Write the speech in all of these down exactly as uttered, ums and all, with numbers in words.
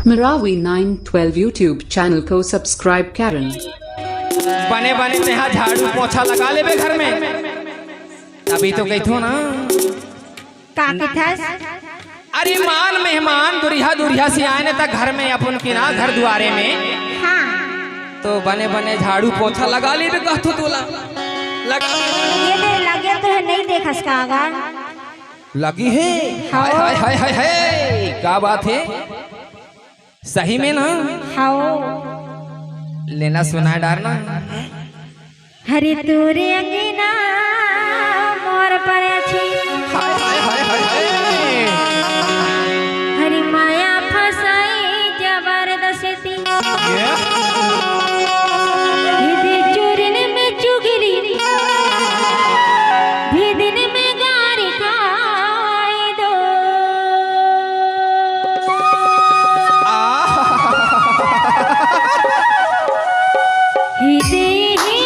Marawi nine twelve YouTube channel को subscribe करें। बने बने तेहा झाड़ू पोछा लगा लेबे घर में, तभी तो कहिथो ना। का कथस? अरे मान मेहमान दुरिहा दुरिहा से आए न त घर में अपन के ना घर दुआरे में। हाँ। तो बने बने झाड़ू पोछा लगा लेबे कहथो तोला। लगा। ये दे लगे तो है, नहीं देखस का गा? लगी है। हाँ। हाय, हाय, हाय, हाय, हाय। का बात है? सही में ना? हाओ। लेना सुना डारना। हरि तोरे अंगना मोर परछी। हाय, हाय, हाय, हाय, हाय। हरि माया फसाई जबरदस्ती। ये? हिदे चोरिन में चुगली, भिदिन में गारी खाई दो। आ। हिदे ही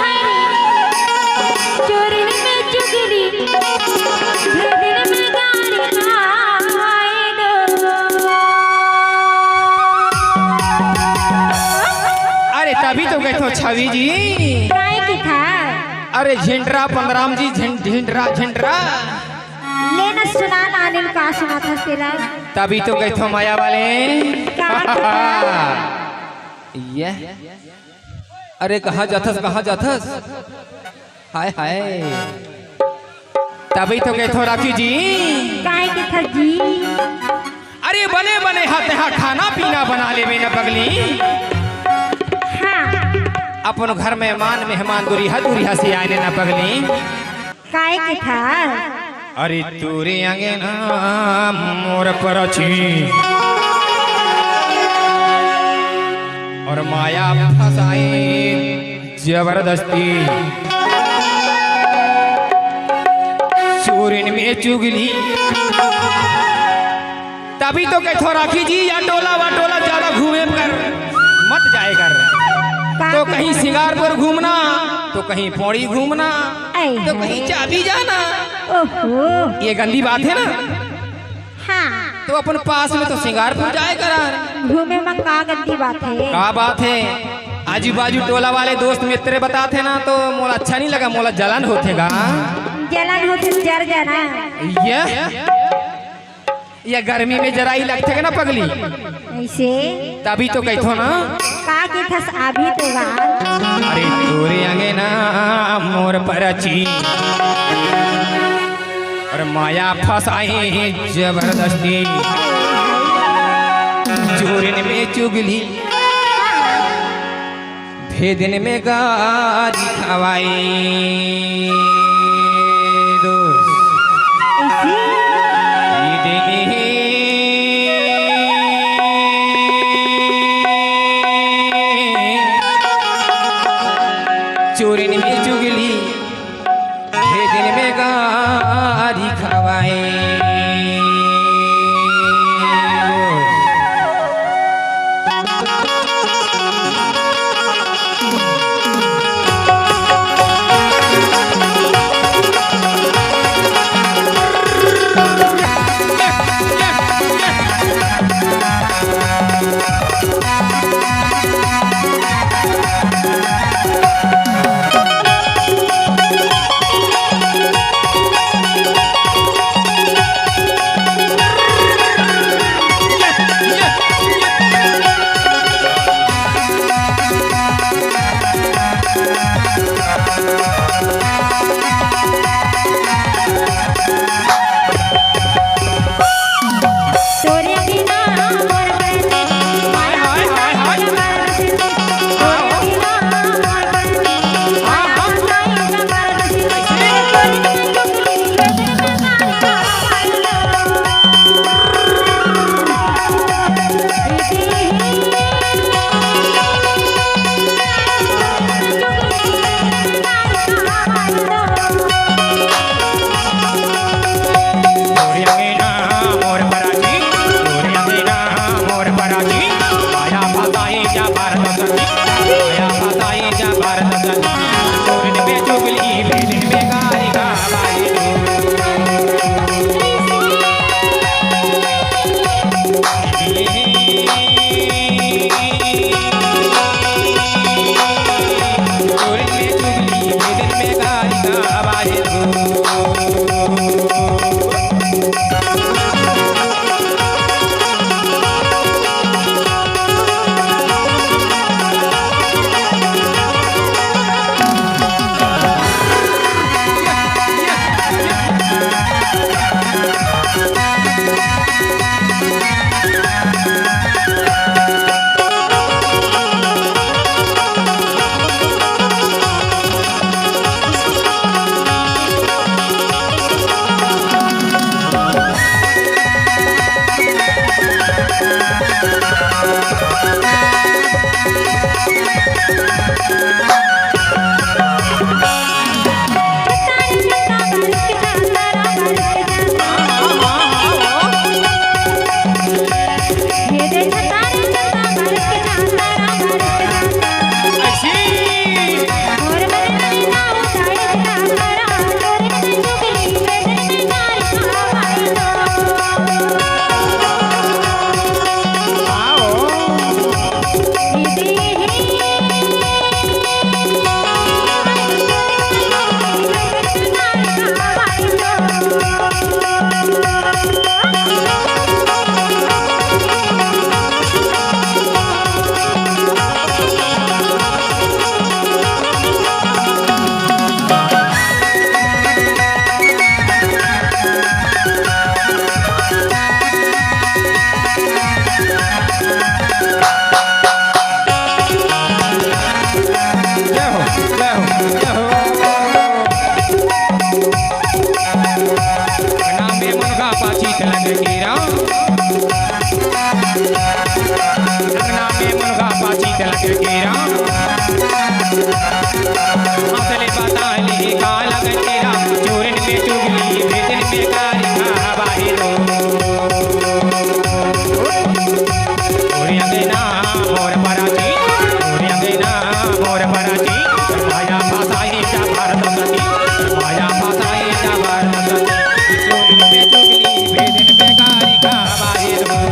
हरी चोरिन में चुगली, भिदिन में गारी खाई दो। अरे तभी तो कहिथो छवि जी। काय कथा? अरे झिंडरा पंदराम जी, झिं-, झिंडरा, झिंडरा। लेना सुना ना अनिल, का सुनाथस तेला? तभी तो कहिथो माया वाले। का कथा? ये। अरे कहाँ जाथस, कहाँ जाथस? हाय, हाय। तभी तो कहिथो राखी जी। काय कथस जी? अरे बने बने हा तेहा खाना पीना बना लेबे न पगली। हाँ। अपन घर में मान मेहमान दुरिहा दुरिहा से आए न पगली। काय कथा? अरे तोरे अंगना मोर परछी और माया फसाई जबरदस्ती। चोरिन में चुगली। तभी तो कहिथो राखी जी, या टोला वा टोला ज्यादा घूमे कर मत जाए कर। का तो कहीं सिंगारपुर घूमना, तो कहीं पौड़ी घूमना, ऐ तो है। कहीं चाबी जाना। ओहो। ये गंदी बात है ना? हाँ। तो अपन पास में तो सिंगारपुर जाए करा। घूमे में का गंदी बात है? का बात है? आजू बाजू टोला वाले दोस्त मित्र बताथे ना, तो मोला अच्छा नहीं लगा, मोला जलन होथे गा। जलन होथे, जर जाना। ये, ये गर्मी में जराई लगथे ना पगली। ऐसे? तभी तो कहिथो ना। का कथस अभी तो गा। अरे तोरे अंगना मोर परछी और माया फसाई जबरदस्ती। चोरिन में चुगली, भेदिन में गारी खवाई। दोस्त। ऐसी? ये देखे। चोरिन में चुगली, भेदिन में गारी खवाए। के राम। असली बताली का लगन के राम, चूरन में चुगली, भेजन में गारी का बाहिर हो। तोरे अंगना मोर पराती, तोरे अंगना मोर पराती, माया फसाई जा भारत सती, माया फसाई जा भारत सती। चूरन में चुगली, भेजन में गारी का बाहिर हो।